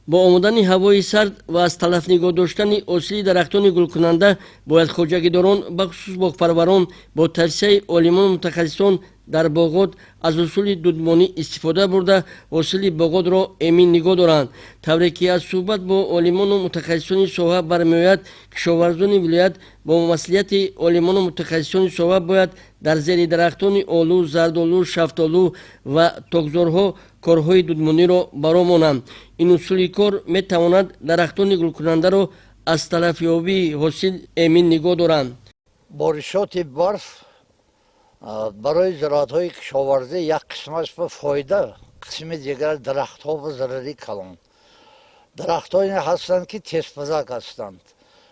Бо омадани ҳавои сард ва аз талаф нигоҳ доштани ҳосили дарахтони гулкунанда бояд хоҷагидорон, бахусус боғпарварон, бо тавсияи олимону мутахассисон дар боғот аз усули дудмонӣ истифода бурда, ҳосили боғотро эмин нигоҳ доранд. Тавре ки аз суҳбат бо олимону мутахассисони соҳа бармеояд, кишоварзони вилоят бо маслиҳати олимону мутахассисони соҳа бояд дар зери дарахтони олу, зардолу, шафтолу ва токзорҳо корҳои дудмониро баро монанд. Ин усули кор метавонад дарахтони гулкунандаро аз талафёбии ҳосил эмин нигоҳ доранд. Боришоти барф барои зироатҳои кишоварзӣ як қисмаш ба фоида, қисми дигар дарахтҳо ба зарари калон. Дарахтҳое ҳастанд, ки тезпазак ҳастанд.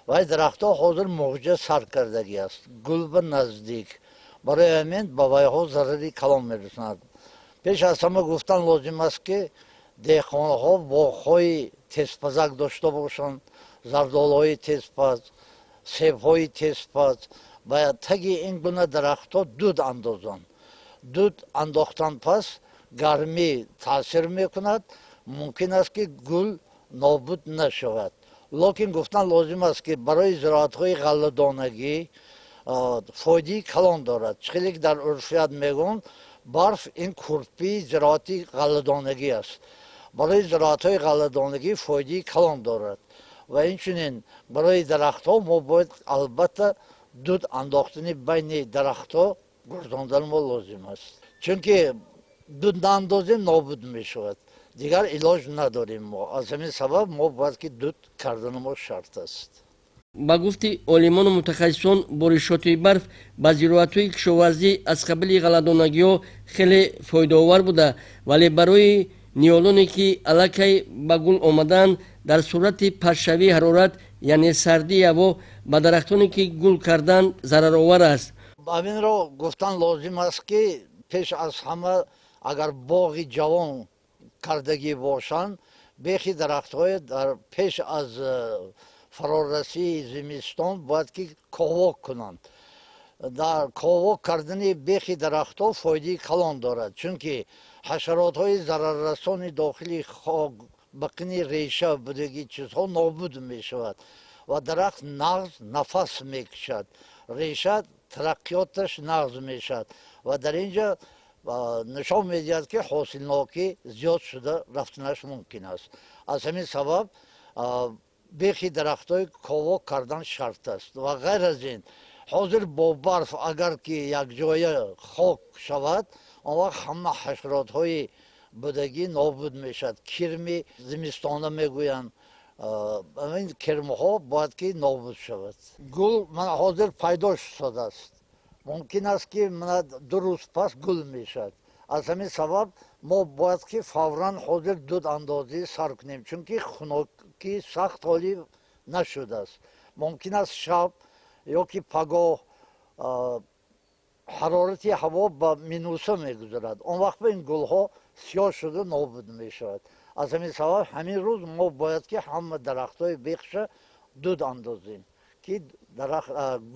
Вай дарахтҳо ҳозир муғҷа сар кардагӣ аст, гул ба наздик, барои ҳамин ба вайҳо зарари калон мерасонад. Пеш аз ҳама гуфтан лозим аст, ки деҳқонҳо боғҳои тезпазак дошта бошанд, зардолҳои тезпаз, себҳои тезпаз, ба таги ин гуна дарахтҳо дуд андозанд. Дуд андохтан пас гармӣ таъсир мекунад, мумкин аст, ки гул нобуд нашавад. Лекин гуфтан лозим аст, ки барои зироатҳои ғалладонагӣ фоидаи калон дорад. Чӣ хеле ки дар урфият мегӯянд, барф ин курпии зироати ғалладонагӣ аст. Барои зироатҳои ғалладонагӣ фоидаи калон дорад ва инчунин барои дарахтҳо мо бояд албатта дуд андохтани байни дарахтҳо гузарондан мо лозим аст, чунки дуд наандозем, нобуд мешавад, дигар илоҷ надорем мо. Аз ҳамин сабаб мо бояд ки дуд кардани мо шарт аст. Ба гуфти олимону мутахассисон, боришоти барф ба зироатҳои кишоварзӣ аз қабили ғалладонагиҳо хеле фоидаовар буда, вале барои ниҳолоне, ки аллакай ба гул омадаанд, дар сурати пастшавии ҳарорат, яъне сардии ҳаво, ба дарахтоне, ки гул карданд, зараровар аст. Ҳаминро гуфтан лозим аст, ки пеш аз ҳама агар боғи ҷавон кардагӣ бошанд, бехи дарахтҳое дар пеш аз фарорасии зимистон бояд ки ковок кунанд. Дар ковок кардани бехи дарахтҳо фоидаи калон дорад, чунки ҳашаротҳои зараррасони дохили хок, бақини реша будагӣ чизҳо нобуд мешавад ва дарахт нағз нафас мекушад, реша тараққиёташ нағз мешавад ва дар ин ҷо нишон медиҳад, ки ҳосилнокӣ зиёд шуда рафтанаш мумкин аст. Аз ҳамин сабаб бехи дарахтҳои ковок кардан шарт аст. Ва ғайр аз ин, ҳозир бо барф агар ки якҷоя хок шавад, он вақт ҳама ҳашаротҳои будагӣ нобуд мешавад. Кирми зимистона мегӯянд, ин кирмҳо бояд ки нобуд шавад. Гул мана ҳозир пайдо шудааст, мумкин аст, ки мана 2 рӯз пас гул мешавад. Аз ҳамин сабаб мо бояд ки фавран ҳозир дудандозӣ сар кунем, чунки хунукӣ сахт ҳолӣ нашудааст. Мумкин аст, шаб ё ки пагоҳ ҳарорати ҳаво ба минуса мегузарад, он вақт ин гулҳо сиёҳ шуда нобуд мешавад. Аз ҳамин сабаб ҳамин рӯз мо бояд ки ҳама дарахтҳои бехша дуд андозем, ки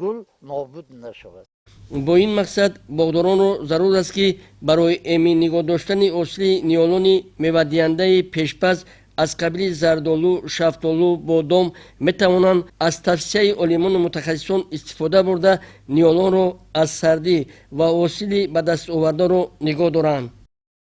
гул нобуд нашавад. Бо ин мақсад боғдоронро зарур аст, ки барои эмин нигоҳ доштани ҳосили ниҳолони мевадиҳандаи пешпаз аз қабили зардолу, шафтолу, бодом метавонанд аз тавсияи олимону мутахассисон истифода бурда, ниҳолонро аз сардӣ ва ҳосили ба дастовардаро нигоҳ доранд.